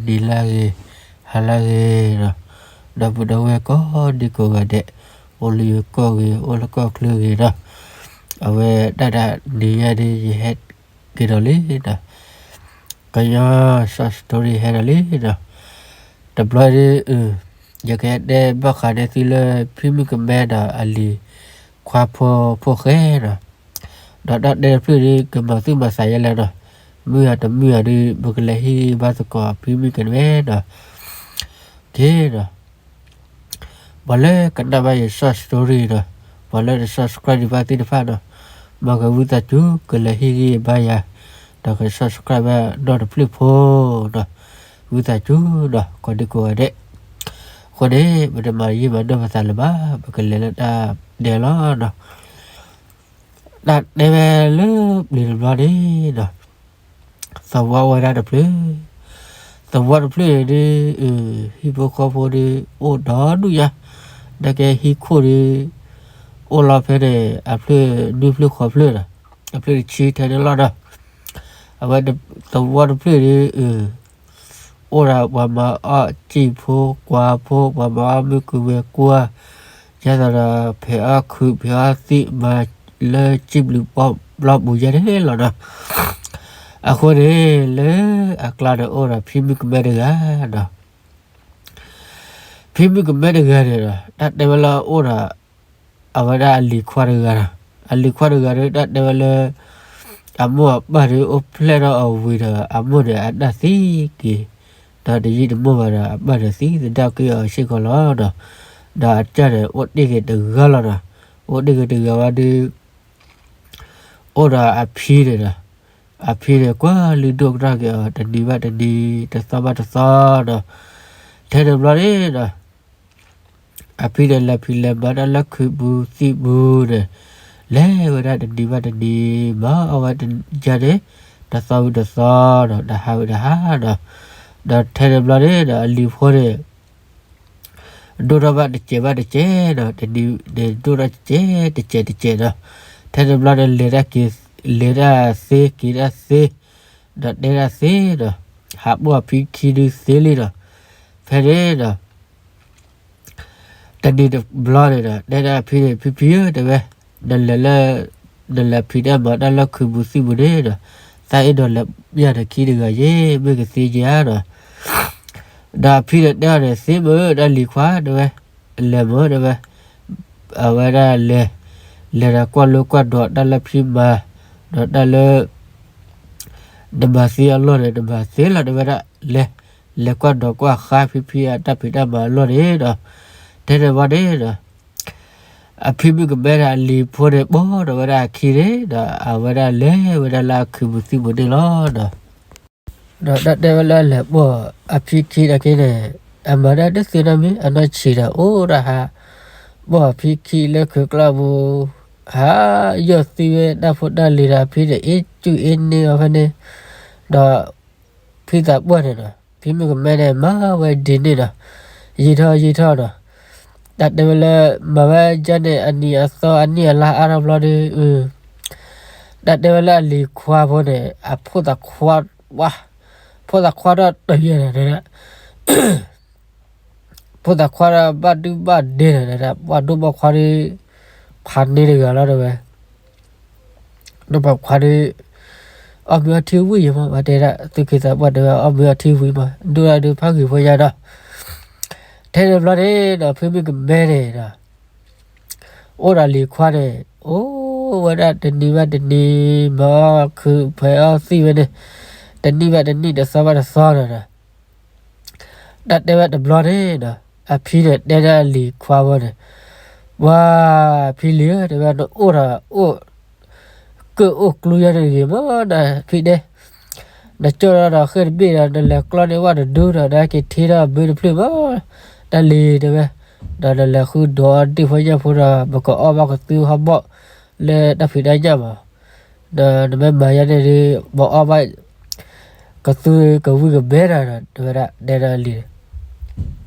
နံၤလၢဂ့ၤ ဟါလၢဂ့ၤဒီး ဒီပုၢ်ဒီဝဲၢ်ကိးဒံကိးဂၤဒဲး, အိၣ်လၢယိၤကီၢ်ဂ့ၤ အိၣ်လၢကီၢ်ချၢဂ့ၤဒီး အဝဲတၢ်တနံၤညါဒ်ယဟဲက့ၤဒီးလံဒီး ကညီ short story ဟဲဒီးလံဒီး တဘျီဒ် ယကဟဲတဲဘၣ်ဃးန့ၢ်သုလၢ ဖံမုၣ်ကမဲဒီးအလံၤခွါဖိဖိဃဲဒီး ဒီးတၢ်တဲတဖျၢၣ်ဒ် ကမၤသူၣ်မၤသးယဲလဲၣ်ဒီး မုာ်ဧါတမုာ်ဧါဒ် ပကလဲၤဟ့ၣ်ဂံၢ်ဘါသကိးဖံမုၣ်ကမဲဒီး က့ၤဒီး ပှၤလၢကနၣ်ဘၣ်ယ short story ဒီး ပှၤလၢတ subscribe ဒံးဘၣ်သ့ၣ်တဖၣ်ဒီး မ်ကဝံသးစူၤ ကလဲၤဟ့ၣ်ဂံၢ်ဘါယၤ ဒီးက subscribe ဘၣ်နီတဖျၢၣ်ဖိဒီး ဝံသးစူၤဒီး ကိးဒံကိးဂၤဒဲး, အဃိန့ၣ် ပတမၤယံာ်မၤနီၢ်ပသးလၢၤဘၣ် ပကလဲၤလၢတၢ်ဒဲးလီၤဒီး တၢ်တဲဝဲလၢပျံၤတဘျီန့ၣ်ဒီး သဝီအိၣ်ဝဲဒၣ်တဖျၢၣ်, သဝီတဖျၢၣ်န့ၣ်ဒ် ဟံၣ်ဖိဃီဖိဒ် အိၣ်ဒီဒူၣ်ညါ, နာ်က့ဟံၣ်ခိၣ်ဒ် အိၣ်လီၤဖဲန့ၣ် အဖျၢၣ်နွံဖျၢၣ်ဃိးဖျၢၣ်ဒီး အဖျၢၣ်တဆံထဲန့ၣ်လီၤဒီး အဝဲသဝီတဖျၢၣ်ဒ် အိၣ်ဒီးပှၤမၤအီၣ်စံာ်ဖိကွၢ်ဖိ ပှၤမၤအီၣ်မုၢ်ကူၤဝဲၤကွၢ်, ယဲသိးဒီး ဖဲးအီၣ်ခုး ဖဲးအီၣ်သံၣ် မၤလၢစံာ်ဘျုးပီၣ်ဘျီပူၤယဲန့ၣ်လီၤဒီး အဃိန့ၣ် လၢအကျါန့ၣ်အိၣ်ဒီးဖံမုၣ်ကမဲတဂၤဒီး ဖံမုၣ်ကမဲတဂၤန့ၣ်ဒီး တၢ်တဲဝဲလၢအိၣ်ဒီး အဝဲဒၣ်အလံၤခွါတဂၤဒီး အလံၤခွါတဂၤဒီး တၢ်တဲဝဲလၢ အမိၢ်အပၢ်ဒီးအိၣ်ဖျဲၣ်ထီၣ်အဝံၤဒီး အမိၢ်န့ၣ်အတၢ်သံက့ၤ, ဒီးတယံာ်တမီၢ်ဘၣ်ဒီး အပၢ်ဒီးသံသဒၣ်က့ၤအီၤစ့ၢ်ကီးလီၤဒီး ဒီးအကၢ်န့ၣ် အိၣ်တ့ၢ်က့ၤတဂၤလီၤဒီး အိၣ်တ့ၢ်က့ၤတဂၤဝဲဒီး အိၣ်ဒီးအဖံန့ၣ်ဒီး အဖံန့ၣ် ကွၢ်လုၢ်ဒိၣ်ကတၢၢ်က့ၤအီၤ တနံၤဘၣ်တနံၤ တသီဘၣ်တသီဒီး ထဲန့ၣ်ဘျီန့ၣ်ဒီး အဖံန့ၣ် လဲၤဖံးလဲၤမၤတၢ်လၢခုးပူၤသံၣ်ပူၤန့ၣ် လဲၤဝဲဒၣ်တနံၤဘၣ်တနံၤ မၤအီၣ်ဝဲယါန့ၣ် တသီဝံၤတသီဒီး တဟါဝံၤတဟါဒီး ဒီးထဲန့ၣ်ဘျီန့ၣ်ဒီး အလံၤဖိန့ၣ် ဒိၣ်ထီၣ်ဘၣ်တစဲးဘၣ်တစဲးဒီး တနံၤန့ၣ်ဒိၣ်ထီၣ်တစဲးတစဲးတစဲးဒီး ထဲန့ၣ်ဘျီန့ၣ် လဲၤတၢ်က့ၤ လဲၤတၢ်သ့က့ၤတၢ်သ့ ဒီးတဲတၢ်သ့ဒီး ဟးပိာ်အဖံခံဒုသ့လံဒီး ဖဲန့ၣ်ဒီး တနံၤတဘျီန့ၣ်ဒီး တဲဒၣ်အဖံန့ၣ် ဖံဖံဧၢ တဲဝဲ, နလဲၤလၢ နလဲၤဖံးတၢ်မၤတၢ်လၢခုးပူၤသံၣ်ပူၤန့ၣ်ဒီး သးအ့ၣ်ဒိးလဲၤပျၢ်နခံတဂၤယ့ၣ် မ့ၢ်ကသ့ဧါဒီး ဒီးအဖံန့ၣ်တဲအီၤန့ၣ် သ့မ့ၢ်တၢ်လံၤခွါ တဲဝဲ, လဲၤမ့ၢ်တဲဝဲ, အဝဲဒၣ်လဲၤ, လဲၤဒီးကွၢ်လိကွၢ်ဒိးတၢ်လၢဖံမၤ, ဒီးတၢ်လၢ နမၤသ့အလီၢ်န့ၣ် နမၤသ့လီၤ တဲဝဲဒၣ်, လဲၤ, လဲၤကွၢ်ဒိးကွၢ်ဃါဖံဖံအတၢ်ဖံးတၢ်မၤအလီၢ်န့ၣ်ဒီး, ထဲန့ၣ်ဝံၤန့ၣ်ဒီး အဖံမုၣ်ကမဲဒီးအလံၤဖိန့ၣ် ပိာ်ဒီးဝဲဒၣ်အခံန့ၣ်ဒီး အဝဲဒၣ်လဲၤဝဲဒၣ်လၢအခုးပူၤသံၣ်ပူၤန့ၣ်လီၤဒီး, ဒီးတၢ်တဲဝဲလၢလဲၤပိာ်အဖံခံနာ်က့န့ၣ်, အမၤတၢ်တသ့နီတမံၤ အနီၢ်ဆံးဒီးအိၣ်ဒၣ်ဟး, ပိာ်အဖံခံလၢခုးကျါပူၤ, ဟးယီၢ်သံဝဲတၢ်ဖိတၢ်လံၤဒီးအဖံန့ၣ် အ့ၣ်ကူၣ်အ့ၣ်န့ၢ်အီၤဖဲန့ၣ်, ဒီး ဖံသးပှၢ်န့ၣ်ဒီး ဖံမုၣ်ကမဲန့ၣ် မၤဝဲဒ်န့ၣ်ဒီး ယံာ်ထီၣ်ယံာ်ထီၣ်ဒီး တၢ်တဲဝဲလၢ မၤဝဲဒ်န့ၣ် အနံၤအသီအနံၣ်အလါအါထီၣ်ဘျီဒီး တၢ်တဲဝဲလၢအလံၤခွါဖိန့ၣ် အဖိသၣ်ခွါ, ဖိသၣ်ခွါဒီးတယဲၢ်ဒီး ဖိသၣ်ခွါဒီးဘၣ်ဒုဘၣ်ဒဲဒီး ပှၤဒိၣ်ဘီၣ်ခွါဒီး ဖးန့ၢ်တဂၤလီၤတဲဝဲ, ဒိၣ်ဘီၣ်ခွါဒီး အီၣ်မ့ၤအီထံဝံၤယမး ပှၤတဲဒၣ် သူၣ်က့သးပှၢ်တဲဝဲအီၣ်မ့ၤအီထံဝံၤမး ဒိၣ်ဒၣ်ဒုးဖးဂ့ၤဖိညါဒီး ထဲန့ၣ်ဘျီန့ၣ်ဒီး ဖံမုၣ်ကမဲန့ၣ်ဒီး အိၣ်ဒီးလံၤခွါန့ၣ် အိၣ်ဝဲဒၣ်တနံၤဘၣ်တနံၤ မၤအီၣ်ခုးဖဲးအီၣ်သံၣ်ဝဲန့ၣ် တနံၣ်ဘၣ်တနံၣ် တသီဘၣ်တသီန့ၣ်ဒီး တၢ်တဲဝဲတဘျီန့ၣ်ဒီး အဖံန့ၣ်တဲဒၣ်လံၤခွါဖိန့ၣ်, ပှၤဖံလံၤဧၢ တဲဝဲ နအိၣ်ဒီးအိၣ် ကၢၣ်အိၣ်ကျူယဲန့ၣ်တဂ့ၤမး နဖံတဲ, နကၠီၣ်ဒီးဃဲၢ်တဘ့ၣ်ဒီး နလဲၤကျီန့ၢ်ဝၣ်တဒုဒီး နက့ၤထံထီၣ်ဘၢတဖျၢၣ်မး တၢ်လံၤတဲဝဲ, ဒီးနလဲၤဃုဒိးအီၣ်ဒ့ၣ်ဖိညၣ်ဖိဒီး ပကအီၣ်ဘၣ်ကသူဟီၣ်ဘီၣ်လၢတၢ်ဖံးတၢ်ညၣ်မး ဒီးနမ့ၢ်မၤယဲန့ၣ်ဒီး ပအီၣ်ဘၣ်ကသူကဝံၣ်ကမဲဒီး တဲဝဲဒၣ် တဲဒၣ်အလံၤန့ၣ်, ဒီး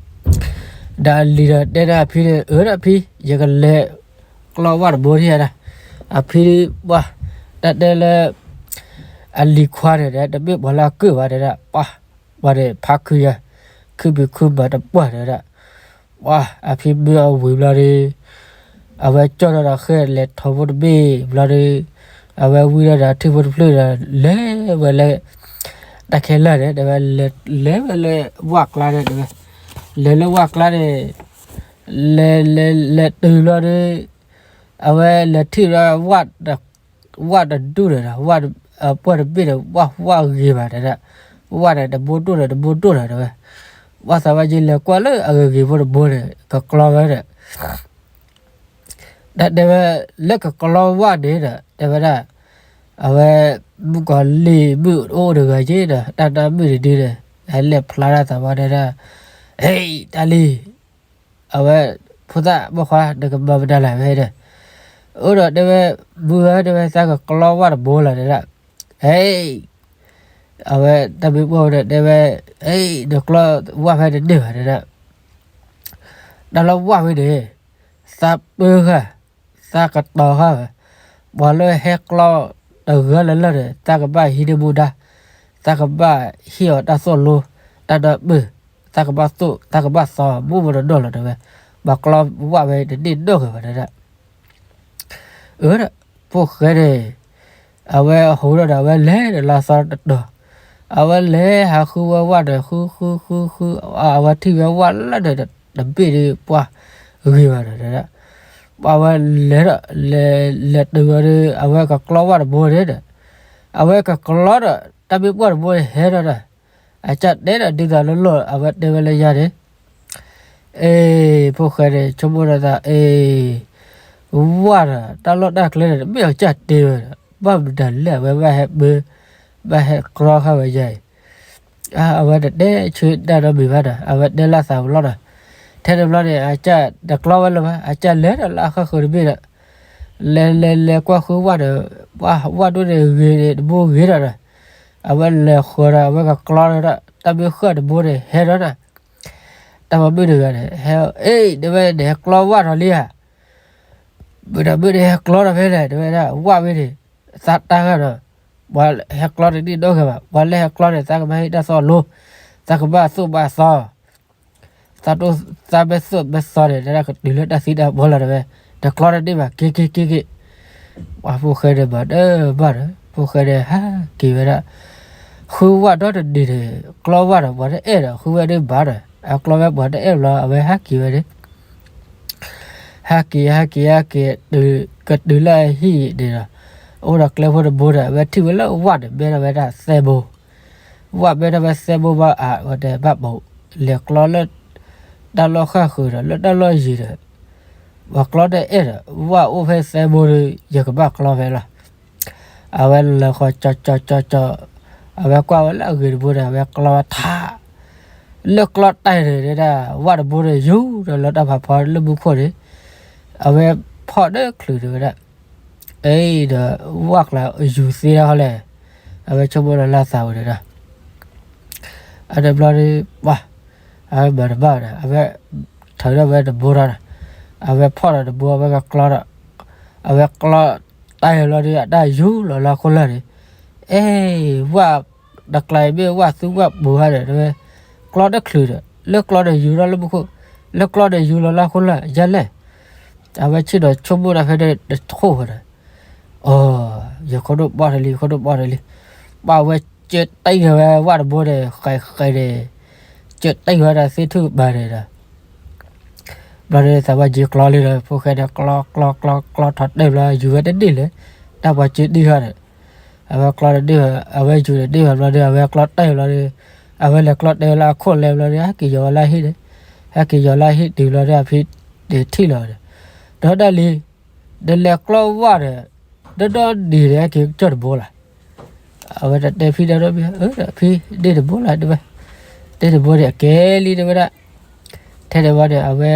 အလံၤဒီးတဲဒၣ်အဖံန့ၣ် အၢဒၣ်ဖံ ယကလဲၤကျီဝၣ်တဘိထံၣ်ဒၣ်, အဖံပှၤ တၢ်တဲလၢ အလံၤခွါန့ၣ်ဒီး တမ့ၢ်ပှၤလၢအကၢၣ်ဘၣ်တဲဒၣ် ပှၤ ပှၤန့ၣ်ဖးခုယၤ, ခုပံၤခုမၤတပှၢ်တဲဝဲဒၣ်, ပှၤအဖံမုၢ်အဝံၤဘျီဒီး အဝဲကၠီၣ်ထီၣ်ဒီးဃဲၣ်လဲၤထီၣ်ဖိတဘ့ၣ်ဘျီဒီး အဝဲဝံထီၣ်ဒီးထံၣ်ဖိတဖျၢၣ်ဒီး လဲၤဝဲလၢ တၢ်ခဲလၢာ်န့ၣ် တဲဝဲ လဲၤဝဲလၢဝၣ်ကျါန့ၣ်တဲဝဲ, လဲၤလၢဝၣ်ကျါန့ၣ် လဲၤလဲၤလဲၤတုၤဘျီဒီး အဝဲလဲၤထံၣ်ဒီး ဝၣ်တဒူၣ်န့ၣ်ဒီး ပှၢ်တဘ့ၣ်န့ၣ် ဝၣ်ဝၣ်ဂ့ၤဘၣ်တဲဒၣ်, ဝၣ်န့ၣ်တဘိဒိၣ်န့ၣ်တဘိဒိၣ်န့ၣ်တဲဝဲ, ပှၢ်သးဝဲက့လဲၤကွၢ်လၢအဂ့ၤဂ့ၤဖိတဘိန့ၣ် ကကျီဝဲဒီး တၢ်တဲဝဲ လၢကကျီဝၣ်န့ၣ်ဒီး တဲဝဲဒၣ်, အဝဲ မုၣ်ကီၤလံၢ်မုၣ်အိၣ်တဂၤက့ဒီး တၢ်နါမုၣ်တဒုန့ၣ် ဟဲလဲၤဖျါတၢ်သးဝဲတဲဒၣ်, ဟ့ၣ် တၢ်လံၤ, အဝဲ ဖိသၣ်မိၢ်ခွါ နကမၤမနုၤလဲၣ်ဝဲဒီး, အိၣ်ဒီးတဲဝဲ, မုၢ်ဧၢ တဲဝဲ သးကကျီဝၣ်တဘိလီၤတဲဒၣ်, ဟ့ၣ် အဝဲတၢ်မ့ၢ်ပှၢ်ဝဲဒီးတဲဝဲ, ဟ့ၣ် နကျီဝၣ်ဖဲတန့ၢ်ဘၣ်တဲဒၣ်, တၢ်လီၤဝၣ်ဝဲန့ၣ် သးပၢဃာ်, သးကတီၤဃာ်ဝဲ, ပှၤလၢဟဲကျီတဂၤလၢ်လၢ်န့ၣ် သးကဘၣ်ဟံးန့ၢ်မူဒါ, သးကဘၣ်ဟ့ၣ်အီၤတၢ်သိၣ်လိ, တၢ်နၢ်ပၢၢ်, သးကဘၣ်သိၣ် သးကဘၣ်သီ မိၢ်မိၢ်နီၢ်နီၢ်လီၤတဲဝဲ, ပှၤကျီဝၣ်ဝဲတန့ၢ်နီတဂၤဘၣ်တဲဒၣ် အၢ ဒီး ဖိၣ်ဃဲန့ၣ် အဝဲဟူးထီၣ်ဒီး အဝဲလဲၤဒီးလၢအသီတတီၤ, အဝဲလဲၤဟးဃုဝဲဝၣ်ဒီး ဃုဃုဃုဃု, အဝဲထံၣ်ဝဲဝၣ်လၢဒီးတဘ့ၣ်ဒီး ပှၢ်ဂ့ၤဘၣ်ဒီး ပှၢ်ဝဲလဲၤဒီး လဲၤလဲၤတုၤဝဲဒီး အဝဲကကျီဝၣ်တဘိန့ၣ်ဒီး အဝဲကကျီဒီး တၢ်မ့ၢ်ပှၢ်တဘိန့ၣ်ဟဲဒီးဒီး အစၢ်တဲဒီးဒ်သိးလၢလီၢ် အဝဲတဲဝဲလၢညါန့ၣ် အ့ ဖိၣ်ဃဲန့ၣ် ဆိကမိၣ်ဒီးသး အ့ ဝၣ်ဒီး တၢ်လီၢ်တၢ်ကျဲန့ၣ် တမ့ၢ်အစၢ်တဲဝဲဒီး ဘၣ်မတၤလဲၣ် အဝဲဘၣ်ဟဲပၢ ဘၣ်ဟဲကျီဃာ်ဝဲယၤအံၤ, အဝဲတတဲဆၢတၢ်နီတမံၤဘၣ်ဒီး အဝဲတဲလၢသးပူၤလီၤဒီး ထဲန့ၣ်ဘျီန့ၣ် အစၢ်တကျီဝဲလၢၤဘၣ် အစၢ်လဲၤဒီးလၢအဃၢၤဃၢၤတဘ့ၣ်ဒီး လဲၤလဲၤလဲၤကွၢ်ဃုဝၣ်ဒီး ဝၣ်ဒိၣ်န့ၣ်ဂ့ၤန့ၣ် တဘိဂ့ၤဒီးဒီး အဝဲလဲၤဃီၤဒီး အဝဲကကျီဒီး တၢ်မ့ၢ်ဃၢ်တဘိန့ၣ် ဟဲဒီးဒီး တၢ်မၤမုၣ်တဂၤန့ၣ် ဟဲ အ့ တဲဝဲန့ၣ် ဟဲကျီဝၣ်ဒီးလံဧါ, မုၣ်ဒီးမုၣ်န့ၣ် ဟဲကျီဒီးဖဲလဲၣ် တဲဝဲဒၣ် ဝၣ်ဝဲန့ၣ် သးတၢ်ဂၤဒီး ပှၤဟဲကျီတန့ၢ်နီတဂၤဘၣ် ပှၤလၢဟဲကျီန့ၣ် သးကဘၣ်ဟ့ၣ်တၢ်သိၣ်လိ သးကဘၣ်သိၣ်ဘၣ်သီ သးတိၢ်သးမ့ၢ်သိၣ်မ့ၢ်သီန့ၣ် တဲဒၣ်ကတုၤလၢတၢ်သံတၢ်ဘီလီၤတဲဝဲ, တကျီတန့ၢ်ဘၣ် က့ၤက့ၤက့ၤက့ၤ, ပှၤဖိၣ်ဃဲန့ၣ်မၤတဘၣ်ဒီး ဖိၣ်ဃဲန့ၣ်ဟးက့ၤဝဲဒၣ်, ဃုဝၣ်ဒီတနံၤန့ၣ် ကျီဝၣ်ဒီးပှၤတအဲၣ်ဒီး ဃုဝဲဒၣ်ဘၣ်ဒီး အကျီဝဲပှၤတအဲၣ်ဘျီ အဝဲဟးက့ၤဝဲန့ၣ် ဟဲက့ၤ ဟဲက့ၤ ဟဲက့ၤ ကတုၤလၢအဟံၣ်န့ၣ်ဒီး အိၣ်ဒီးကျဲဖိတဘိဒီး အဝဲထံၣ်ဝဲလၢဝၣ်န့ၣ် မဲထီၣ်ဝဲဒၣ်သဲဘိ, ဝၣ်မဲထီၣ်ဝဲသဲဘိဘၣ်အါ ဝဲတဲဘၣ်ပိာ် လဲၤကျီလၢ တၢ်လီၢ်ဃၣ်ဃုာ်ဒီး လၢတၢ်လီၢ်ယံၤဒီး ပှၤကျီတအဲၣ်ဒီး ဝၣ်အိၣ်ဖဲသဲဘိဒီး ယကဘၣ်ကျီဖဲလီၤ. အဝဲလဲၤဃီၤကၠီကၠီကၠီကၠီ, အဝဲကွၢ်ဝဲလၢအဂ့ၤတဘိန့ၣ် အဝဲကျီဝဲထး, လၢကျီတၢ်န့ၣ်ဒၣ် ဝၣ်တဘိန့ၣ်ယူၤဒီးလၢတၢ်ဖးဖီလၢမူခိၣ်န့ၣ်, အဝဲဖီၣ်ဒီးချုးန့ၣ်ဝဲဒၣ်, အံၤဒီး ဝၣ်ကျါယူၤသ့ဒၣ်ဃီလဲၣ်, အဝဲဆိကမိၣ်ဒီးလၢသးဝဲန့ၣ်ဒီး အန့ၣ်ဘျီဒီး ပှၤ အဝဲမၤတဘၣ်ဒီး အဝဲ ထုးထီၣ်ဝဲတဘိဒီး အဝဲဖီၣ်ဒီးတဘိ အဝဲကကျီဒီး အဝဲကျီတၢ်အံၤဘျီဒီး အတၢ်ယူၤလီၤလၢခိၣ်လၢ်န့ၣ်, အဲ ဝၣ်တကျါအံၤမ့ၢ်ဝၣ်သူဝၣ်ပူၤဧါဒီး တဲဝဲ ကျီတချုးဒီး လၢကျီန့ၣ်ယူၤလီၤလၢမူခိၣ်, လၢကျီန့ၣ်ယူၤလီၤလၢခိၣ်လၢ်ယါလဲၣ်, အဝဲဆ့ၣ်နီၤဆိကမိၣ်တၢ်ဖဲန့ၣ်တထိၣ်ဃီဒီး အိ ယခိၣ်ဒိၣ်ဘီၣ်တလံ ယခိၣ်ဒိၣ်ဘီၣ်တလံ, ပှၤဝဲကၢတံၢ်ဃာ်ဝဲဝၣ်တဘိန့ၣ် ဃဲးဃဲးန့ၣ်, ကၢတံၢ်ဃာ်ဝဲဒၣ်သ့ၣ်ထူၣ်ကပၤန့ၣ်ဒီး ဘျီန့ၣ်သးဝဲက့ၤကျီလံဒီး ဖိၣ်ဃဲန့ၣ် ကျီကျီကျီကျီထီၣ်တဲာ်ဘျီ ယူၤဝဲတန့ၢ်လၢၤ, တၢ်ပှၤကၢတံၢ်ဃာ်န့ၣ်, အဝဲကျီတန့ၢ်ဘၣ် အဝဲယူၤတန့ၢ်ဘၣ်ဘျီဒီး အဝဲကျီတဲာ်ဘျီဒီး အဝဲလဲၤကျီတဲာ်ဝဲလၢအခိၣ်လဲဘျီဒီး ဟဲက့ၤယီၤဝဲလၢဟံၣ်န့ၣ်, ဟဲက့ၤယီၤလၢဟံၣ်တုၤဘျီဒီး အဖံန့ၣ်ထံၣ်လီၤဒီး, ဒီးဒၣ်လံ နလဲၤကျီဝၣ်ဒီး ဒီဒီနံၤဒီး ဟဲက့ၤကၠီၣ်တဘိလီၤ. အဝဲတတဲဖံဒီး ဖံန့ၢ်တဘိလီၤ တဲဝဲ, န့ၢ်တဘိန့ၣ် အကဲလံ တဲဝဲဒၣ်, ထဲန့ၣ်ဝဲန့ၣ် အဝဲ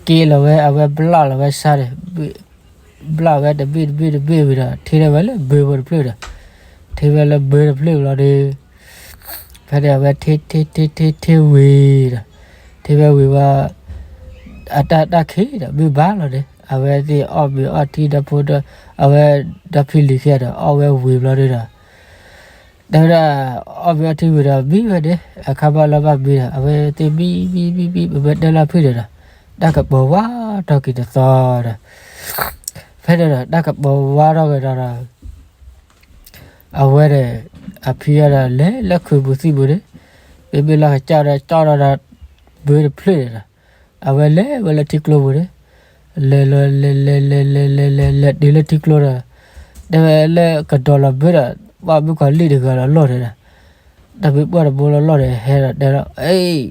က့ၤလီၤဝဲ အဝဲဘျၣ်လီၤဝဲဆါန့ၣ်, ဘျၣ်ဝဲတဘ့ၣ်တဘ့ၣ်တဘ့ၣ်ဝံၤဒီး ထံၣ်ထီၣ်ဝဲလၢဘၢဖိတဖျၢၣ်ဒီး, ထံၣ်ဝဲလၢဘၢတဖျၢၣ်ဘျီဒီး ဖဲန့ၣ်အဝဲထံၣ်ထံၣ်ထံၣ်ထံၣ်ထံၣ်ဝံၤဒီး, ထံၣ်ဝဲဝံၤဝဲ အတၢ်တၢ်ခံးဒီး မုၢ်ဘါလီၤန့ၣ် အဝဲသ့ၣ်အီၣ်မ့ၤအီထံဒီဖိဒီ, အဝဲဒီဖံလံၤခံဂၤဒီး အီၣ်ဝဲဝံၤဘျီဒီး တဲဝဲဒၣ်, အီၣ်မ့ၤအီထံဝံၤဒီးမံဝဲန့ၣ်, အခါဘၣ်လၢဘၣ်မံဒီး အဝဲသ့ၣ်မံမံမံမံ ပမ့ၢ်တဲလၢဖုၣ်န့ၣ်ဒီး တၢ်ကပီၤဝါထီၣ်က့ၤတသီဒီး, ဖဲန့ၣ်ဒီး တၢ်ကပီၤဝါထီၣ်က့ၤဒီး အဝဲန့ၣ် အဖံအံၤဒီး လဲၤလၢခုးပူၤသံၣ်ပူၤန့ၣ်, မ့မ့ၢ်လၢကစၢ်ဒီး ကၠီၣ်ဒီး ဘၢတဖျၢၣ်န့ၣ်ဒီး အဝဲလဲၤဝဲလၢထံကျိပူၤန့ၣ်, လဲၤလီၤလဲၤလဲၤလဲၤလဲၤလဲၤလဲၤလဲၤတုၤလၢထံကျိဒီး, တဲဝဲလၢကဒီးလီၤဘၢဒီး ဘၣ်မုၣ်ကီၤလံၢ်တဂၤလီၤလီၢ်န့ၣ်ဒီး, တၢ်မ့ၢ်ပှၢ်တဘိလီၤလီၢ်န့ၣ် ဟဲဒီးတဲလီၤ, အ့ၣ်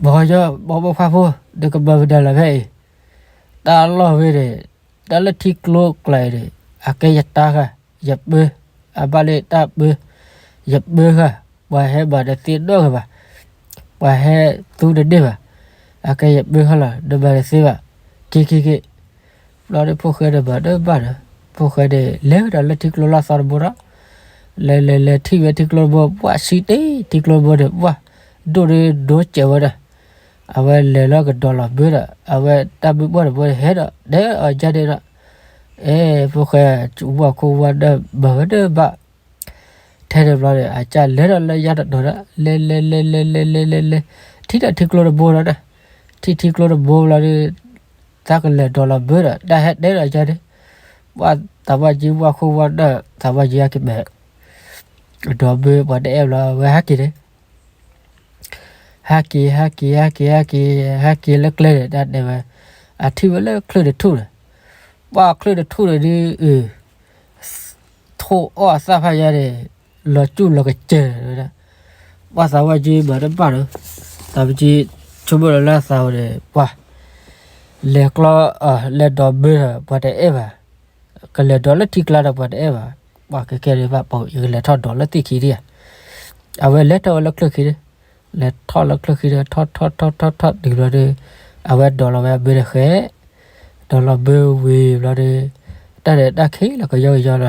ပှၤကညီ ပှၤပိာ်ခွါဖိ, နကမၤမနုၤလီၤဖဲအံၤ, တၢ်လီၢ်ဝဲန့ၣ်, တၢ်လၢထံကျိကျါအံၤန့ၣ် အကဲယတၢ်ဃာ်, ယပၢ, အဘၣ်လၢတၢ်ပၢ, ယပၢဃာ်, ပှၤဟဲမၤတသ့နီတဂၤဘၣ်, ပှၤဟဲသူတန့ၢ်ဘၣ်, အကဲယပၢဃာ်လီၤ နမၤတသ့ဘၣ်, က့ၤက့ၤက့ၤ ဘျီဒီးဖိၣ်ဃဲန့ၣ်မၤတဘၣ်ဒီး, ဖိၣ်ဃဲန့ၣ် လဲၤဝဲဒၣ်လၢထံကျိလၢအသီတဘိဒီး, လဲၤလဲၤလဲၤထံၣ်ဝဲထံကျိတဘိ, ပှၢ်ဆံတ့ထံကျိတဘိန့ၣ် ပှၢ်ဒိၣ်ဒိၣ်စဲးဝဲဒီး, အဝဲလဲၤလၢကဒီးလီၤဘၢဒီး အဝဲတၢ်မ့ၢ်ပှၢ်တဘိန့ၣ် ဟဲဒီးနဲအီၤယါန့ၣ်ဒီး, အဲ ဖိၣ်ဃဲ ဝၣ်ခိၣ်ဝၣ်နၢ်မၤဝဲတဘၣ် ထဲန့ၣ်ဘျီန့ၣ် အကစၢ်လဲၤဒီးလၢယါတတီၤဒီး လဲၤလဲၤလဲၤလဲၤလဲၤလဲၤလဲၤလဲၤ, ထံၣ်ဒီးထံကျိတဘိဒီး, ထံၣ်ထံကျိတဘိဘျီဒီး, တၢ်ကလဲၤဒီးလီၤဘၢဒီး တၢ်ဟဲတဲဒီးယါန့ၣ်, ပှၢ်သးဝၣ်ကၠံ ဝၣ်ခိၣ်ဝၣ်နၢ် သးဝၣ်ကၠံ ဟဲက့ၤမဲာ်, ဒီးဘၢပှၤတအဲၣ်ဘျီ အဝဲဟဲက့ၤန့ၣ် ဟဲက့ၤ ဟဲက့ၤ ဟဲက့ၤ ဟဲက့ၤ ဟဲက့ၤလၢကျဲန့ၣ် တၢ်တဲဝဲ, အထံၣ်ဝဲလၢချၢၣ်တထူၣ်န့ၣ်, ပှၢ်ချၢၣ်တထူၣ်န့ၣ်ဒုး, ထိၣ်အီၣ်အသၣ်ဖးယါန့ၣ်, လီၤကၠူၣ်လီၤကစၢၢ်ဝဲဒၣ်, ပှၢ်သးဝၣ်ကၠံမၤတဘၣ်ဒီး, သးဝၣ်ကၠံ ဆိကမိၣ်လီၤလၢအသးဝဲန့ၣ် ပှၢ် လဲၤကျီ, လဲၤဒီးဘၢဒီး ပှၤတအဲၣ်ဘၣ်, ကလဲၤဒီးလၢထံကျါဒီးပှၤတအဲၣ်ဘၣ်, ပှၢ်ကဲကဲန့ၣ်ဘၣ်ပိာ် ယကလဲၤထီၣ်ဒီးလၢသ့ၣ်ခံဒံဧါ, အဝဲလဲၤထီၣ်ဝဲလၢချၢၣ်ခံန့ၣ်, လဲၤထီၣ်လၢချၢၣ်ခံန့ၣ် ထီၣ်ထီၣ်ထီၣ်ထီၣ်ထီၣ်တုၤဘျီဒီး, အဝဲဒီးလီၤဝဲအဘၢတဃဲ, ဒီးလီၤဘၢဝံၤဘျီဒီး, တၢ်န့ၣ်တၢ်ခံးလီၤကယီကယီလီၤ,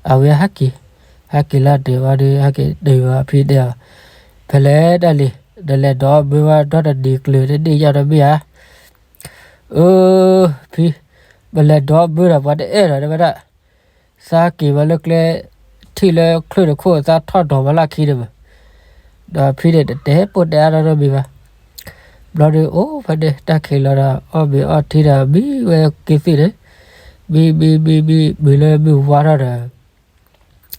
အဝဲဟဲက့ၤ, ဟဲက့ၤလၢဒဲးဝံၤဒီး ဟဲက့ၤတုၤဝဲအဖံတဲအီၤ, ဖဲလဲၣ်တၢ်လံၤ, နလဲၤဒီးဘၢဝဲဒီတနံၤကျၢၤ တန့ၢ်ယါဒီးမ့ၢ်ဧါ အၢ, ဖံ, ပလဲၤဒီးဘၢဒီးပှၤတအဲၣ်ဒီးတဲဝဲဒၣ်, သးက့ၤဝဲလၢကျဲ, ထံၣ်လၢချၢၣ်တခိၣ် သးထီၣ်ဒီးဝဲလၢခံန့ၣ်မး, ဒီးဖံန့ၣ်တတဲပိာ်တဲအါဒီးမံၤဘၣ်, ဘျီဒီးအိၣ်ဖဲန့ၣ် တၢ်ခံးလီၤဒီး အီၣ်မ့ၤအီထံဒီးမံဝဲက့ၤသ့ၣ်န့ၣ်, မံမံမံမံ မံလၢမုၢ်ဝါထီၣ်ဒီး တၢ်တဲဝဲလၢ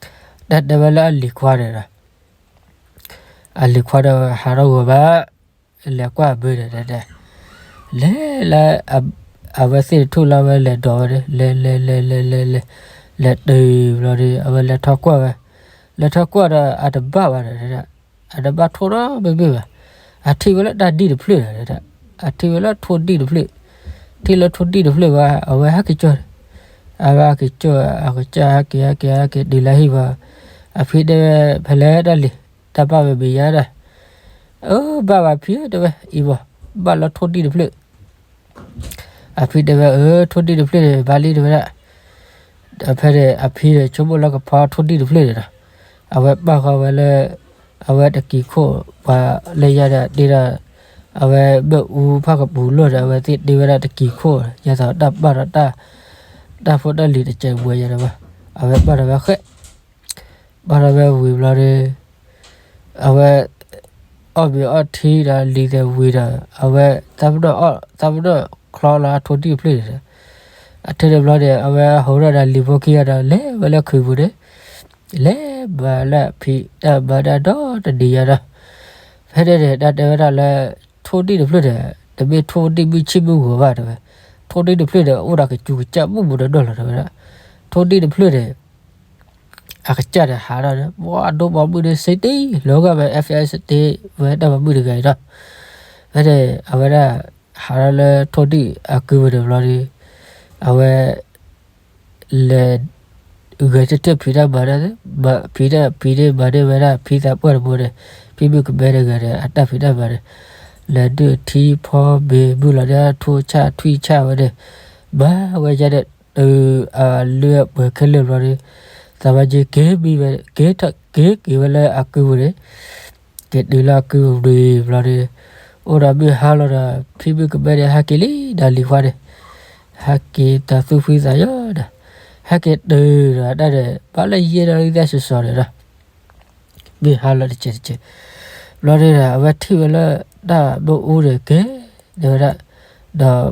အလံၤခွါန့ၣ်ဒီး, အလံၤခွါဒီးဟးထီၣ်ဂီၤဘၣ်, လဲၤကွၢ်အဘၢန့ၣ်တဲ, လဲၤလၢ, အဝဲသ့ၣ်တထူၣ်လၢအဝဲလဲၤဒီးဝဲန့ၣ် လဲၤလဲၤလဲၤလဲၤလဲၤလဲၤ, လဲၤတုၤဘျီဒီး အဝဲလဲၤထီၣ်ကွၢ်ဝဲ, လဲၤထီၣ်ကွၢ်ဒီးအတဘၣ်ဘၣ်ဒီး, အတဘၣ်ထိၣ်နီတဘ့ၣ်ဘၣ်, အထံၣ်ဝဲလၢတၢ်ဒံၣ်တဖျၢၣ်ဒီး, အထံၣ်ဝဲလၢထိၣ်ဒံၣ်တဖျၢၣ်, ထံၣ်လၢထိၣ်ဒံၣ်တဖျၢၣ်ဘၣ် အဝဲဟဲက့ၤကၠီၣ်န့ၣ်, အဝဲဟဲက့ၤကၠီၣ် အကစၢ်ဟဲက့ၤဟဲက့ၤဟဲက့ၤတုၤလၢဟံၣ်ဘၣ်, အဖံတဲဝဲ, ဖဲလဲၣ်တၢ်လံၤ, တၢ်ဘၣ်ဝဲမ့ၢ်ယါဒီး, အၢဘၣ်ဘၣ်ဖံဧၢတဲဝဲ, အံၤဘၣ်, ဘၣ်လၢထိၣ်ဒံၣ်တဖျၢၣ် အဖံတဲဝဲ, အၢ ထိၣ်ဒံၣ်တဖျၢၣ်န့ၣ် ဘၣ်လံတဲဝဲဒၣ်, ဒီးဖဲန့ၣ် အဖံန့ၣ်ဆိကမိၣ်လၢကဖီထိၣ်ဒံၣ်တဖျၢၣ်န့ၣ်ဒီး, အဝဲပာ်ဃီဝဲလၢ, အဝဲတကံၤခိၣ်, ပှၤလၢညါဒီးတ့ဒီး, အဝဲမ့ၣ်အူဖၣ်ကပူၤလီၢ်ဒီး အဝဲသ့ၣ်တ့ဝဲဒၣ်တကံၤခိၣ်, ယသးတၢ်ပာ်ဒီးတၢ်, တၢ်ဖိတၢ်လံၤတစဲးဘှဲယၤဒီးဘၣ်, အဝဲပာ်ထီၣ်ဝဲဃဲး ပာ်ထီၣ်ဝဲဝံၤဘျီဒီး, အဝဲ, အီၣ်မ့ၤအီထံဒီးလံၤသဲးဝံၤဒီး အဝဲ, သးပနီၣ်ချီလီၤအထိၣ်ဒံၣ်တဖျၢၣ်န့ၣ်ဒီး, အထံၣ်န့ၣ်ဘျီန့ၣ် အဝဲဟးထီၣ်ဒီးလံၤဖိခံဂၤဒီး လဲၤဝဲလၢခုးပူၤန့ၣ်, လဲၤမၤလၢအဖံတၢ်မၤတၢ်ဒီတနံၤညါဒီး, ဖဲန့ၣ်န့ၣ် တၢ်တဲဝဲဒၣ်လၢ, ထိၣ်ဒံၣ်တဖျၢၣ်န့ၣ်, တမ့ၢ်ထိၣ်ဒံၣ်မုၢ်ဆ့ၣ်မုၢ်ဂီၤဘၣ်တဲဝဲ, ထိၣ်ဒံၣ်တဖျၢၣ်န့ၣ် အိၣ်ဒီးကစူၤကစၢ်မုၢ်မုၢ်နီၢ်နီၢ်လီၤတဲဝဲဒၣ်, ထိၣ်ဒံၣ်တဖျၢၣ်န့ၣ် အကစၢ်န့ၣ်ဟးထီၣ်န့ၣ် ပှၤဒိၣ်မးမုၢ်န့ၣ် စ့တ့ၢ်လီၤဂာ်ဝဲ FS တ့ဝဲတၢ်မၤမုၢ်တဂၤအံၤဒီး, ဖဲန့ၣ် အဝဲဒၣ်, ဟးထီၣ်လၢထိၣ်ဒံၣ်အကုပူၤန့ၣ်ဘျီဒီး, အဝဲ, လဲၤ, ဂဲၤဆၢထၢၣ်ဖံးတၢ်မၤဒီး, ဖံးတၢ်ဖံးန့ၢ်မၤန့ၢ်ဝဲဒၣ် ဖံသးပှၢ်တဘိန့ၣ်, ဖံမုၢ်ကမဲတဂၤန့ၣ် အတၢ်ဖံးတၢ်မၤန့ၣ်, လဲၤဒုးထံဖီမ့ၤမုၢ်လီၤန့ၣ် ထိၣ်ဆၣ်ထွံၣ်ဆၣ်ဝဲန့ၣ်, မၤဝဲယဲန့ၣ်, တုၤအလုၢ်အပှ့ၤခဲလၢာ်ဘျီဒီး, သးဝဲက့ၤက့ၤမံဝဲ, က့ၤထီၣ်က့ၤက့ၤဝဲလၢအကုပူၤန့ၣ်, က့ၤတုၤလၢအကုပူၤဘျီဒီး, အိၣ်ဒီးမုၢ်ဟါလီၤဒီး ဖံမုၢ်ကမဲန့ၣ် ဟဲက့ၤလံဒီးလံၤခွါန့ၣ်, ဟဲက့ၤတၢ်သူၣ်ဖှံသးညီဒီး, ဟဲက့ၤတုၤဒီးတၢ်န့ၣ် ဘၣ်လၢယဲၢ်နၣ်ရံၣ်သၣ်စီၤစီၤန့ၣ်ဒီး မ့ၢ်ဟါလီၤတစဲးတစဲး, ဘျီန့ၣ်ဒီး အဝဲထံၣ်ဝဲလၢတၢ်မ့ၣ်အူန့ၣ်ကဲ, တဲဝဲဒၣ်, ဒီး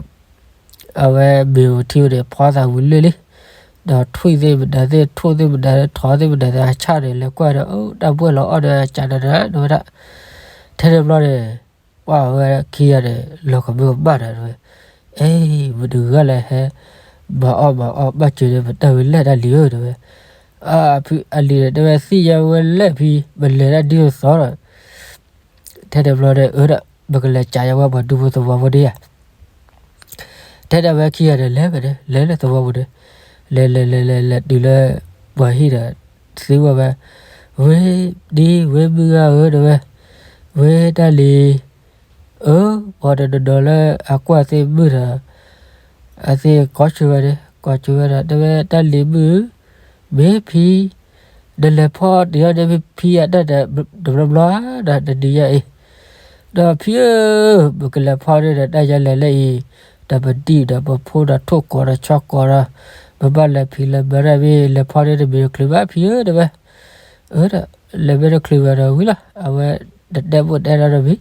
အဝဲမ့ၢ်အိၣ်ထံၣ်ဝဲန့ၣ် ဖီသးဝံၤလၢာ်လံ, ဒီးထွံၣ်သ့ၣ်မနုၤသ့ၣ် ထိၣ်သ့ၣ်မနုၤ ထိးသ့ၣ်မနုၤသ့ၣ် အဆၣ်န့ၣ် လဲၤကွၢ်ဒီး အတၢ်ဘှဲၣ်လီၤအီၣ်ဒီး ကးနးနး တဲဝဲဒၣ်, ထဲန့ၣ်ဘျီန့ၣ် ပှၢ်ဝဲခံဂၤန့ၣ် လီၤကမၢကမၣ်ဒီး တဲဝဲ, အဲ မတဂၤလဲၣ်ဟဲ မၤအီၣ်မၤအီၣ်ဘၣ်စၢၤန့ၣ် ပတၢ်ဝံၤလဲၣ်တၢ်လံၤဧၢ တဲဝဲ, အဖုအလံၤန့ၣ် တဲဝဲသ့ၣ်ညါဝဲလဲၣ်ဖံ ပလဲၤတၢ်ဒ်သိးသိးဒီး ထဲန့ၣ်ဘျီန့ၣ် အၢဒီး ပကလဲၤကးယၤဝဲပှၤဒူဖိသဝီဖိဒ်ဧါ ထဲန့ၣ်အဝဲခံဂၤန့ၣ် လဲၤဝဲန့ၣ် လဲၤလၢသဝီပူၤန့ၣ်, လဲၤလဲၤလဲၤလဲၤလဲၤတုၤလၢ ပှၤဟံၣ်ဒီး သံကွၢ်ဝဲ, ဝဲဒ်ဝဲမုၢ်ဂၤဧၢ တဲဝဲ, ဝဲတၢ်လံၤ အၢ ပှၤတနီၤနီၤလၢအကွၢ်သ့ၣ်မုၢ်ဒီး အသ့ၣ်ကိးဆၢဝဲန့ၣ် ကိးဆၢဝဲဒီး တဲဝဲတၢ်လံၤမုၢ် မ့ၢ်ဖံ နလဲၤဖီတ့ၢ်အီၣ်န့ၢ်ဖံအတၢ်ဒီး တဘျီဘျီဒီး တနံၤညါအံၤ, ဒီးဖံဧၢ, ပကလဲၤဖီန့ၣ်ဒီး တၢ်ယဲလဲၤလၢအံၤ, ဒီးပဒံၣ်ဒီးပဖိဒီးထိၣ်ကိးဒီးဆီကိးဒီး, ပဘၣ်လဲၤဖံးလဲၤမၤတၢ်မ့ၢ် လဲၤဖီန့ၣ်တမ့ၢ်တချုးဘၣ်ဖံဧၢ တဲဝဲ, အၢဒီး လဲၤမ့ၢ်တချုးဘၣ်ဒီးဝံၤလီၤ အဝဲတတဲဘၣ်တဲတၢ်နီတမံၤ,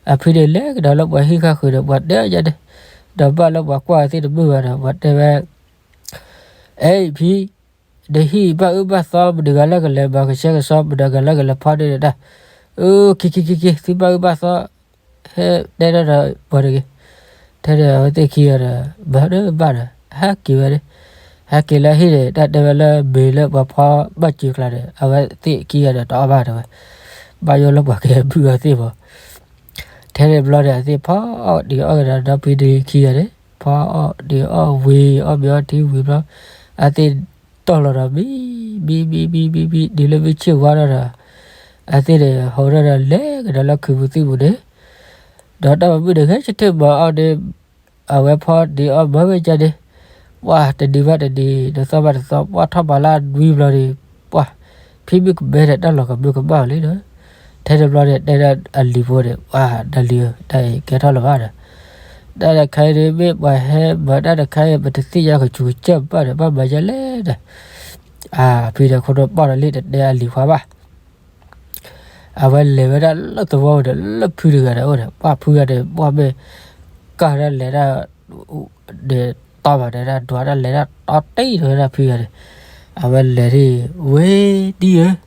အဖံန့ၣ်လဲၤကဒီးလၢပှၤဟံၣ်ဃၣ်ဃုာ်ဒီး ပှၤတဲအီၤယဲန့ၣ်, ဒီးဘၣ်လၢပှၤကွၢ်သ့ၣ်တမုာ်ဘၣ်ဒီး ပှၤတဲဝဲ အဲ ဖံ, နဟံၣ်ဘၣ်အၢဘၣ်သီ မတၤတဂၤလၢကလဲၤမၤကဆှဲကဆှီ မတၤတဂၤလၢကလဲၤဖီန့ၣ်ဒီး, အၢ ခံခံခံခံ သုဘၣ်အၢဘၣ်သီ, ဟဲတဲတၢ်ဒီးပှၤတဂ့ၤ, ထဲန့ၣ်အဝဲသ့ၣ်ခံဂၤဒီး မၤဒီးဘၣ်ဒီး ဟဲက့ၤဝဲန့ၣ်, ဟဲက့ၤလၢဟံၣ်န့ၣ် တၢ်တဲဝဲလၢမ့ၢ်လၢပှၤဖီဘၣ်စၢၤကျါန့ၣ် အဝဲသ့ၣ်ခံဂၤဒီးတအီၣ်ဘၣ်တဲဝဲ, ဘၣ်ယိၣ်လၢပှၤကဟဲဘုၣ်အီၤသ့ၣ်မး ထဲန့ၣ်ဘျီန့ၣ် အသ့ၣ်ဖီအီၣ်ဒံးအီၣ်ကဒီး ဒီဖံဒံခံဂၤန့ၣ် ဖီအီၣ်ဒံးအီၣ်ဝံၤ အီၣ်မ့ၤအီထံဝံၤဘျီ အသ့ၣ်တီၢ်လီၤဒီးမံ မံ မံ မံ မံ မံ တုၤလၢမုၢ်ဆ့ၣ်ဝါထီၣ်ဒီး အသ့ၣ်န့ၣ် ဟိးထီၣ်ဒီးလဲၤကဒီးလၢခုးပူၤသံၣ်ပူၤန့ၣ် ဒီးတၢ်ပိာ်မုၣ်န့ၣ် ဂဲၤဆၢထၢၣ်မၤအီၣ်န့ၣ် အဝဲဖီဒံးအီၣ်မၤဝဲဒ်န့ၣ် ပှၢ်တနံၤဘၣ်တနံၤ တသီဘၣ်တသီ ပှၢ်ထီၣ်ပာ်လၢအနွံဘျီန့ၣ် ပှၢ် ဖံမုၣ်ကမဲန့ၣ် တၢ်လီၤကမၢကမၣ်လံဒီး ထဲတဘျီန့ၣ် တဲဒၣ်အလံၤဖိန့ၣ် ပှၢ် တၢ်လံၤဧၢ တၢ်အံၤကဲထီၣ်လၢၤဘၣ်ဒီး တၢ်တခါအံၤန့ၣ် မ့ၢ်ပှၤဟဲမၤတၢ်တခါအံၤ ပတသ့ၣ်ညါကဆူးကစၢၢ်ဘၣ်ဒီး ဘၣ်မၤယဲလဲၣ်ဒီး အဖံဒီးခိၣ်နူာ်ပီၢ်ဒီးလံ တတဲအလံၤခွါဘၣ် အဝဲလဲၤဝဲဒၣ်လၢသဝီပူၤဒီး လၢဖုတဂၤဒီးအိၣ်ဒီး ပှၢ်ဖုဂၤဒီး ပှၢ်မ့ၢ်ကၢ်ဒၣ်လဲၤဒၣ် ဒီးတီၢ်ဘၣ်ဒီး ဒွးတၢ်လဲၤဒၣ်တီတံၢ်ဝဲဒၣ်ဖုဂၤန့ၣ် အဝဲလဲၤဒ် ဝဲဒ်ဧၢ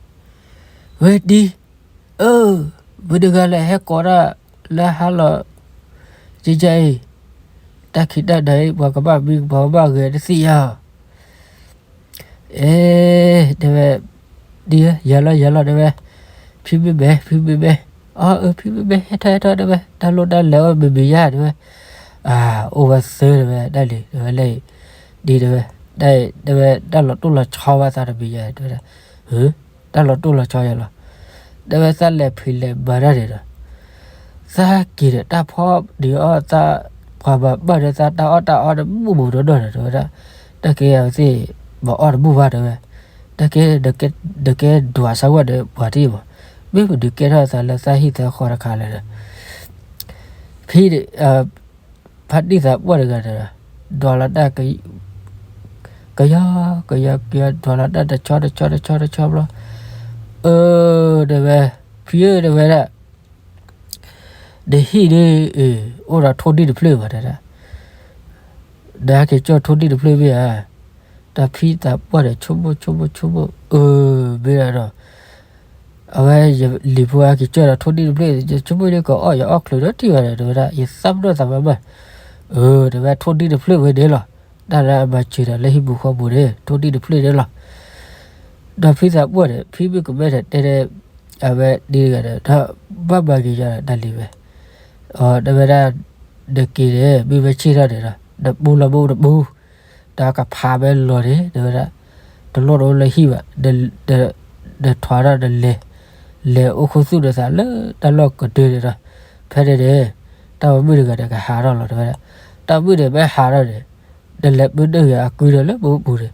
ဝဲဒ် အၢ မတၤတဂၤလဲၣ်ဟဲကိးတၢ်လၢဟါလီၤ ကကအံၤ တၢ်ခံးတၢ်နၤအံၤ ပှၤကဘၣ်မံ ပှၤကဘၣ်ဂဲၤတသ့ၣ်ညါ အဲ တဲဝဲ ဒ်ဧၢ ယၤလီၤ ယၤလီၤ တဲဝဲ ဖံမ့ၢ်မဲ ဖံမ့ၢ်မဲ အီ အၢ ဖံမ့ၢ်မဲ ဟဲထီၣ် ဟဲထီၣ် တဲဝဲ တၢ်လိၣ်တၢ်လဲၤအိၣ်မ့ၢ်မ့ၢ်ယါ တဲဝဲ အၢ အိၣ်ဝဲသၢ တဲဝဲ တၢ်လံၤ တဲဝဲ လၢအံၤ ဒ် တဲဝဲ တၢ်အံၤ တဲဝဲ တၢ်လီၤတိၢ်လီၤဆီဝဲသးတမံၤယါ တဲဝဲဒၣ် တၢ်လီၤတိၢ်လီၤဆီယါလီၤ တဲဝဲ သးလဲၤဖံးလဲၤမၤတၢ်န့ၣ်ဒီး သးက့ၤဒီးတၢ်ဖီဒံးအီၣ်သး ပှၤမၤဘၣ်ဒီးသးတၢ်အီၣ်တၢ်အီဒီးမူးမူးနီၢ်နီၢ်ဒီး တဲဝဲဒၣ် တၢ်က့ၤအဝဲသ့ၣ် မၤအီၣ်တမူးဘၣ် တဲဝဲ တၢ်က့ၤ နကဲဒွးစၢ်ဝဲဒီးပှၤတံၢ်မး မ့ၢ်မနုၤကဲထီၣ်သးလၢသးဟံၣ်သၢဃီတခါလဲၣ်ဒီး ဖံ ဖါတံၢ်သးပှၢ်တဂၤဒီး ဒွးလီၤတၢ် ကယီကယီကယီ ဒွးလီၤတၢ်တဆီတဆီတဆီတဆီဘျီ အၢ တဲဝဲ ဖံဧၢ တဲဝဲဒၣ် နဟံၣ်ဒ်အံၤ အိၣ်ဒီးထိၣ်ဒံၣ်တဖျၢၣ်ဘၣ်တဲဒၣ် နဟဲက့ၤကၠီၣ်ထိၣ်ဒံၣ်တဖျၢၣ်မ့ၢ်ဧါ ဒီးဖံသးပှၢ်ဒီးဆိကမိၣ်ဆိကမိၣ်ဆိကမိၣ် အၢ မ့ၢ်ဒၣ်ဒီး အဝဲယလံၤဖိဟဲက့ၤကၠီၣ်ဒီးထိၣ်ဒံၣ်တဖျၢၣ် ယဆိကမိၣ်ဒ်ကအီၣ်ယအီၣ်ချုးဒီးထံၣ်ဘၣ်ဒီး တဲဝဲဒၣ် ယသးပ့ၤနီၣ်သးမၤမး အၢ တဲဝဲထိၣ်ဒံၣ်တဖျၢၣ်ဝဲန့ၣ်လီၤ တၢ်လၢအမၤစၢၤဒီးလၢဟံၣ်ပူၤဃီပူၤန့ၣ် ထိၣ်ဒံၣ်တဖျၢၣ်န့ၣ်လီၤ ဒီးဖံသးပှၢ်န့ၣ် ဖံမုၣ်ကမဲန့ၣ် တဲဒၣ် အဝဲဒ်တဂၤဒီး ဒီးဘၣ်မၤဂ့ၤယၤဒီးတၢ်လံၤဝဲ အတဲဝဲဒၣ် နက့ၤန့ၣ် မ့ၢ်ဝဲဆ့ၣ်ထီၣ်န့ၣ်ဒီး နပူလီၤမ့ၣ်အူတပူ ဒီးကဖးဝဲလီၤန့ၣ် တဲဝဲဒၣ် တလိၣ်တအိၣ်လၢဟံၣ်ဘၣ် နထွးဒီးနလဲၤ လဲၤအိၣ်ခူသူၣ်နသးလၢတၢ်လီၢ်ကတၢၢ်န့ၣ်ဒီး ဖဲန့ၣ်န့ၣ် တၢ်ပိာ်မုၣ်တဂၤန့ၣ်ကဟးထီၣ်လီၤ တဲဝဲဒၣ် တၢ်ပိာ်မုၣ်န့ၣ်မ့ၢ်ဟးထီၣ်န့ၣ် နလဲၤပၢနုာ်အကုဒီးလၢမ့ၣ်အူပူၤန့ၣ်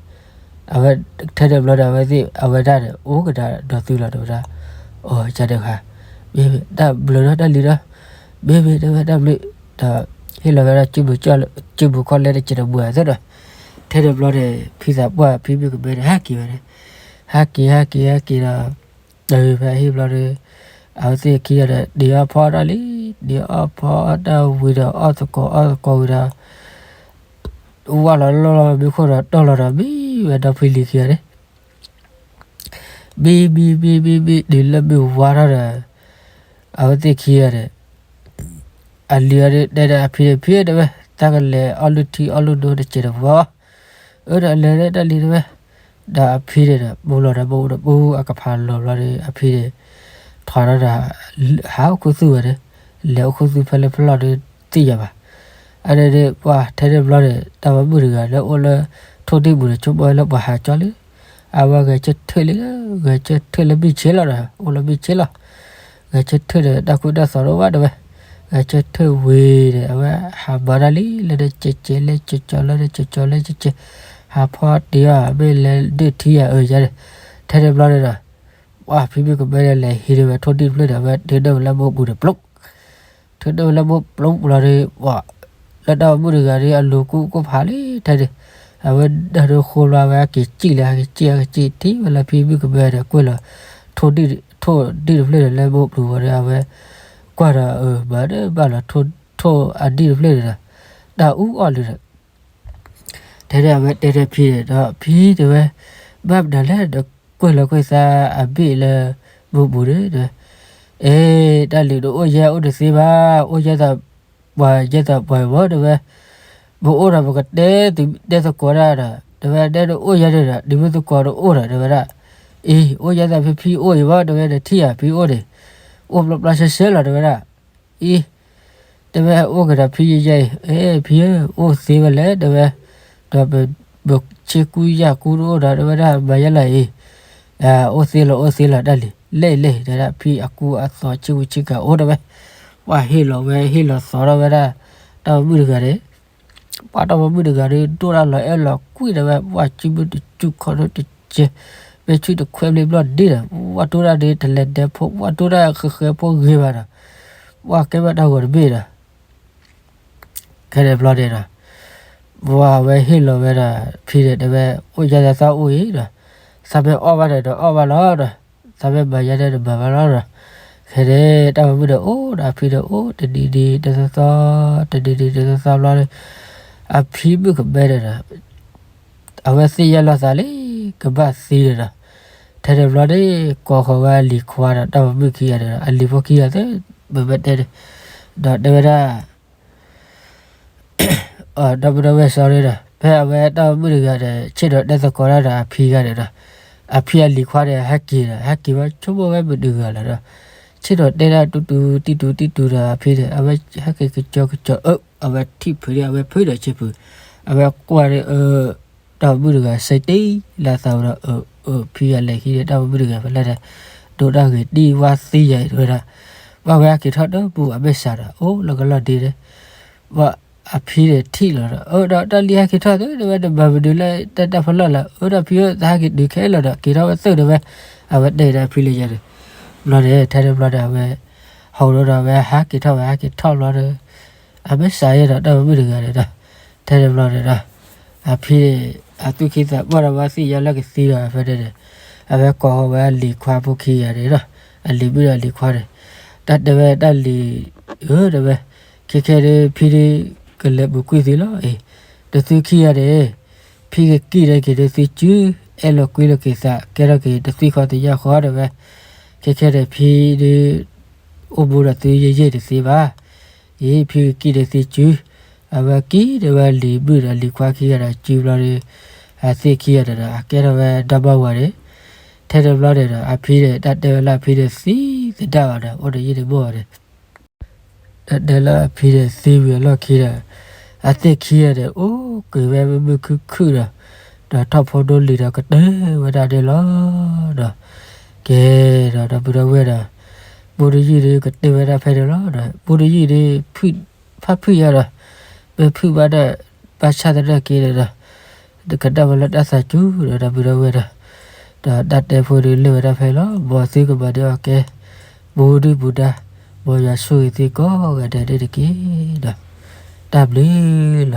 အဝဲထဲန့ၣ်ဘျီဒီး အဝဲသ့ၣ်အဝဲဒၣ်န့ၣ် အိၣ်ကဒါဒီးသုလီၤ တဲဝဲဒၣ် အိ ကၢ်တခါ မ့ၢ်မ့ၢ်တၢ်ဘျုးဒီးတၢ်လံၤဒီး မ့ၢ်မ့ၢ်တဲဝဲတၢ်ဘျုး ဒီး ဟ့ၣ်လီၤဝဲဒၣ် စုမုၢ်ခီၣ်လဲတစဲးတမှဲၤအသိးဒီး ထဲန့ၣ်ဘျီန့ၣ် ဖံသးပှၢ်ဖံမုၣ်ကမဲန့ၣ် ဟဲက့ၤဝဲန့ၣ် ဟဲက့ၤ ဟဲက့ၤ ဟဲက့ၤဒီး ဖဲဟ့ၣ်ဘျီဒီး အဝဲသ့ၣ်ခံဂၤဒီး ဒံးအီၣ်ဖီအီၣ်တၢ်လံ, ဒံးအီၣ်ဖီအီၣ်တၢ်ဝံၤဒီး အီၣ်သကိးအီၣ်သကိးဝံၤဒီး ဝၢ်လီၤလီၢ်လီၢ်မံခိၣ်ဒီး တီၢ်လီၤဒီး မံဝဲဒီဖံလံၤခံဂၤန့ၣ် မံမံမံမံမံ တုၤလၢမုၢ်ဝါထီၣ်ဒီး အဝဲသ့ၣ်ခံဂၤန့ၣ် အလံၤအီၤဒီး တဲဒီးအဖံန့ၣ် ဖံဧၢ တဲဝဲ, တၢ်ကလဲၤအီၣ်လုၢ်ထံအီၣ်လုၢ်နိတစဲးတဝီ, အၢ ဒီးလဲၤလၢတၢ်လံၤတဲဝဲ, ဒီးအဖံန့ၣ်ဒီး ပူၤလီၤဒီးပူၤအကဖးလီၤဘျီဒီး အဖံန့ၣ် ထီၣ်ဒီး ဟးအိၣ်ခူသူၣ်ဝဲန့ၣ်, လဲၤအိၣ်ခူသူၣ်ဖဲလၢဖလီၢ်ဒီးသ့ၣ်ညါဘၣ်. အန့ၣ်ဒီး ပှၤထဲန့ၣ်ဘျီန့ၣ် တၢ်ဝဲမုၣ်တဂၤလၢအိၣ်လၢ ထိၣ်ဒံၣ်ပူၤန့ၣ် ဆိကမိၣ်ဝဲလၢပှၤဟးကၠီလံ, အဝဲဂဲၤဆၢထၢၣ်လံ, ဂဲၤဆၢထၢၣ်လၢမ့ၢ်ဆ့လီၤဒီး အိၣ်လၢမ့ၢ်ဆ့လီၤ. ဂဲၤဆၢထၢၣ်ဒီး တၢ်ကူတၢ်သိးတအိၣ်ဘၣ်တဲဝဲ, ဂဲၤဆၢထၢၣ်ဝံၤန့ၣ် အဝဲဟးမၤတၢ်လံ လၢန့ၣ်ကဲးကဲး လၢကၠီကၠီ လၢန့ၣ်ကၠီကၠီ လၢကဲးကဲး, ဟးဖီတ့ၢ်အီၤ မ့ၢ်လဲၤဒုးထံယၤအၢယၤန့ၣ်, ထဲန့ၣ်ဘျီန့ၣ်ဒီး ပှၤဖံမုၣ်ကမဲန့ၣ် လဲၤဟံးန့ၢ်ဝဲထိၣ်ဒံၣ်တဖျၢၣ်ဒီး အဝဲထုးဒၢၣ်ဝဲလၢဘိပူၤန့ၣ် ပျိး ထုးဒၢၣ်ဝဲလၢဘိပျိးလီၤဒီး ပှၤ လၢတၢ်ဝဲမုၣ်တဂၤဒီး အလိၤကူၣ်ကိၣ်ဖးလံထဲန့ၣ်, အဝဲဒၣ်ဒိဃိလီၤ အဝဲဟဲက့ၤစံၣ်လံ ဟဲက့ၤစံၣ် ဟဲက့ၤစံၣ် ထံၣ်ဝဲလၢဖံမုၣ်ကမဲဒီး ကွဲၢ်လီၤ ထိၣ်ဒံၣ်တဖျၢၣ်ဒီး လၢဘိပျိၤဝံၤဒီး အဝဲကွၢ်ဒီး အမၤဒၣ်ဘၣ်လီၤ ထိၣ်အဒံၣ်တဖျၢၣ်န့ၣ်ဒီး တၢ်အူအီၣ်လံဒီး ထဲန့ၣ်အဝဲတဲဒီးဖံန့ၣ်ဒီး ဖံတဲဝဲ, ဘၣ်မနုၤလဲၣ်ဒီး ကွဲၢ်လီၤကွဲၢ်သးအဘ့ၣ်လၢ ဘိပူၤန့ၣ်ဒီး, အဲ တၢ်လံၤတအိၣ်ယဲအိၣ်တသ့ဘၣ်, အိၣ်ယဲသးပှၤယဲသးပှၤမၢတဲဝဲ, ပအိၣ်ဒီးပကတဲသုတဲသကိးတၢ်ဒီး တဲဝဲဒၣ်တအိၣ်ယဲန့ၣ်ဒီး ဒုးမ့ၢ်သကိးတအိၣ်ဒီး တဲဝဲဒၣ်, အံၤ အိၣ်ယဲသးဖံဖံအိၣ်အံၤမၢတဲဝဲဒီး ထံၣ်ဧါဖံအိၣ်န့ၣ်, အိၣ်ဘျီဘျီဆှဲဆှဲလီၤတဲဝဲဒၣ် အံၤ တဲဝဲအိၣ်ကဒီးဖံယဲယဲအံၤ, အဲ ဖံဧၢ အိၣ်သ့ဝဲလဲၣ်တဲဝဲ, ဒီးပဆ့ကူယၢ်ကူတအိၣ်ဒီး တဲဝဲဒၣ်မၤယဲလီၤအံၤ, အိၣ်သ့လီၤအိၣ်သ့လီၤတၢ်လံၤ, လဲၣ်လဲၣ် တဲဒၣ်ဖံအကူအသိးဆ့ကူဆ့ကၤအိၣ်တဲဝဲ, ပှၤဟ့ၣ်လီၤဝဲဟ့ၣ်လီၤသီထီၣ်ဝဲဒၣ် တၢ်ဝဲမုၣ်တဂၤန့ၣ် ပှၤတၢ်ဝဲမုၣ်တဂၤဒီး ဒိၣ်တၢ်လီၤအဲၣ်လီၤကွံတဲဝဲ, ပှၤစုမုၢ်တစုခီၣ်ဒိၣ်တကဲ, မ့ၢ်ဆူၣ်တခွဲဘျ့ဘျီၣ်ဒ့ဒီး ပှၤတိၢ်တၢ်ဒီးတလဲၤဒဲဖိ, ပှၤတိၢ်တၢ်ဃဲဃဲဖိဂ့ၤဘၣ်ဒီး ပှၤကဲဘၣ်တၢ်ဂီၤတဘ့ၣ်ဒီး ခဲန့ၣ်ဘျီန့ၣ်ဒီး ပှၤဝဲဟ့ၣ်လီၤဝဲဒီး ဖံန့ၣ်တဲဝဲ အိၣ်ယဲသးသီအိၣ်အံၤဒီး သးမ့ၢ်အီၣ်ဘၣ်ဒီး အီၣ်ဘၣ်လီၤဒီး သးမ့ၢ်မၤယဲဒီး တမၤဘၣ်လီၤဒီး ခဲန့ၣ် တၢ်ဝဲမုၣ်ဒီးအိၣ်ဒီး အဖံဒီးအိၣ်တနံၤနံၤတသီသီ တနံၤနံၤတသီသီဘျီဒီး အဖံမုၣ်ကမဲန့ၣ်ဒီး အဝဲသ့ၣ်ညါလီၤသးလံ ကဘၣ်သံန့ၣ်ဒီး ထဲန့ၣ်ဘျီန့ၣ် ကိးဃီၤဝဲအလံၤခွါဒီး တၢ်ဝဲမုၣ်ခံဂၤန့ၣ်ဒီး အလံၤဖိခံဂၤသ့ၣ် ပမ့ၢ်တဲန့ၣ် ဒီးတဲဝဲဒၣ် ဒီပုၢ်ဒီဝဲၢ် sorry ဒီး ဖဲအဝဲတၢ်ဝဲမုၣ်တဂၤဒီး ဆ့ၣ်နီၤတဲသကိးတၢ်ဒီးအဖံဂၤန့ၣ်ဒီး အဖံအလံၤခွါန့ၣ် ဟဲက့ၤဒီး ဟဲက့ၤဝဲဆိကမိၣ်ဝဲမနုၤဂၤလီၤဒီး ဆ့ၣ်နီၤတဲဒၣ်တူတူတံၢ်တူတံၢ်တူဒီးအဖံန့ၣ် အဝဲဟဲက့ၤကစီကစီ အၢ အဝဲထံၣ်ဖုးန့ၣ် အဝဲဖုးဒီးဆ့ဖုး အဝဲကွၢ်န့ၣ် အၢ တၢ်ဝဲမုၣ်တဂၤ စဲတ့လၢအသးဝဲဒီး အၢ အၢ ဖံဂၤလဲၤဟံးန့ၢ်တၢ်ဝဲမုၣ်တဂၤဖဲလဲၣ်ဒီး ဒိတၢ်ဂ့ၤတံၢ်ဝါသံယၤအံၤတဲဝဲဒၣ် ဘၣ်ဝဲဟဲက့ၤထီၣ်ဒီးပူၤအမဲာ်ဆှးဒီး အိၣ်လၢကလီၢ်ဒ့န့ၣ် ဘၣ်အဖံန့ၣ်ထံၣ်လီၤဒီး အၢ ဒီးတၢ်လံဟဲက့ၤထီၣ်သ့ၣ်တဲဝဲ တမၤမနုၤလၢတၢ်တၢ်ဖီလာ်လၢ အၢ ဒီးဖံဧၢ သးဟဲက့ၤတုၤခဲလီၤဒီး က့ၤထီၣ်ဝဲသ့ၣ်တဲဝဲ အဝဲတဲဒၣ်ဖံလၢယၤန့ၣ် ဘျီန့ၣ် ထဲန့ၣ်ဘျီန့ၣ် အဝဲ ဟီၣ်ဒီး အဝဲဟဲက့ၤထီၣ်ဝဲ ဟဲက့ၤထီၣ်ဘျီဒီး အမဲာ်ဆှးယဲဒီး တၢ်ဝဲမုၣ်တဂၤန့ၣ်ဒီး ထဲန့ၣ်ဘျီန့ၣ်ဒီး အဖံ အသူၣ်ခံသးပှၢ်ဒီး ဝဲသ့ၣ်ညါလၢကသံဒီး ဖဲန့ၣ်န့ၣ် အဝဲကိးဃီၤဝဲအလံၤခွါဖိခံဂၤန့ၣ်ဒီး အလံၤမုၣ်ဒီးအလံၤခွါန့ၣ် တၢ်တဲဝဲတၢ်လံၤဧၢ တဲဝဲ ခဲခဲဒုး ဖံဒုး ကလဲၤပူၤကွံာ်သုလီၤအံၤ တသုခံဂၤန့ၣ် ဖံကကံၣ်ဒီးက့ၤဒုးသုစု အဲၣ်လိာ်ကွံလိာ်က့ၤသး ကဲထီၣ်က့ၤတသွံၣ်ဃီတယၢ်ဃီတဲဝဲ ခဲခဲန့ၣ် ဖံဒုး အိၣ်မူဒီးသုယံာ်ယံာ်တသ့ဘၣ် အံၤ ဖံကကံၣ်ဒီးသုစု အဝဲကံၣ်ဒီးဝဲလံၤမုၣ်ဒီးလံၤခွါခံဂၤဒီးစုဘျီဒီး အသ့ၣ်ခံဂၤဒီး အကဲထီၣ်ဝဲဒီမါဝၤန့ၣ် ထဲန့ၣ်ဘျီန့ၣ်ဒီး အဖံန့ၣ် တၢ်တဲဝဲလၢအဖံန့ၣ်သံသဒၣ်ဘၣ်ဒီး အိၣ်ဒီးယံာ်တဘိၣ်ဘၣ်န့ၣ် တၢ်တဲလၢအဖံန့ၣ်သံဝံၤအလီၢ်ခံဒီး အသ့ၣ်ခံဂၤန့ၣ် အိၣ်က့ၤဝဲမုာ်မုာ်ခုၣ်ခုၣ်ဒီး ဒီးထီၣ်ဖိဒိလံၤဒီးကတၢၢ်ဝဲဒၣ်န့ၣ်လီၤဒီး ကဲဒီးဒီပုၢ်ဒီဝဲၢ်ဒီး ပူတယုၢ်ဒီးကတၢၢ်ဝဲဒၣ်ဖဲန့ၣ်လီၤဒီး ပူတယုၢ်ဒီး ဖုၣ်ဖးဖုၣ်ယၤဒီး မ့ၢ်ဖုၣ်ဘၣ်ဒီး ဘၣ်ဆၣ်သနာ်က့န့ၣ်ဒီး ကနၣ်ဝဲလၢတၢ်သးစူၤဒီးဒီပုၢ်ဒီဝဲၢ်ဒီး ဒီးတၢ်တဲဖိဒုးလၢာ်ဝဲဒၣ်ဖဲလီၤ မ်သုကမၤဒံးအီၤကဲ ပူၤဒုၣ်ပူၤဒါ မ်ယွၤဆိၣ်ဂ့ၤသုကိးဂၤဒဲးန့ၣ်တက့ၢ်ဒီး တၢ်ဘျုးလီၤ.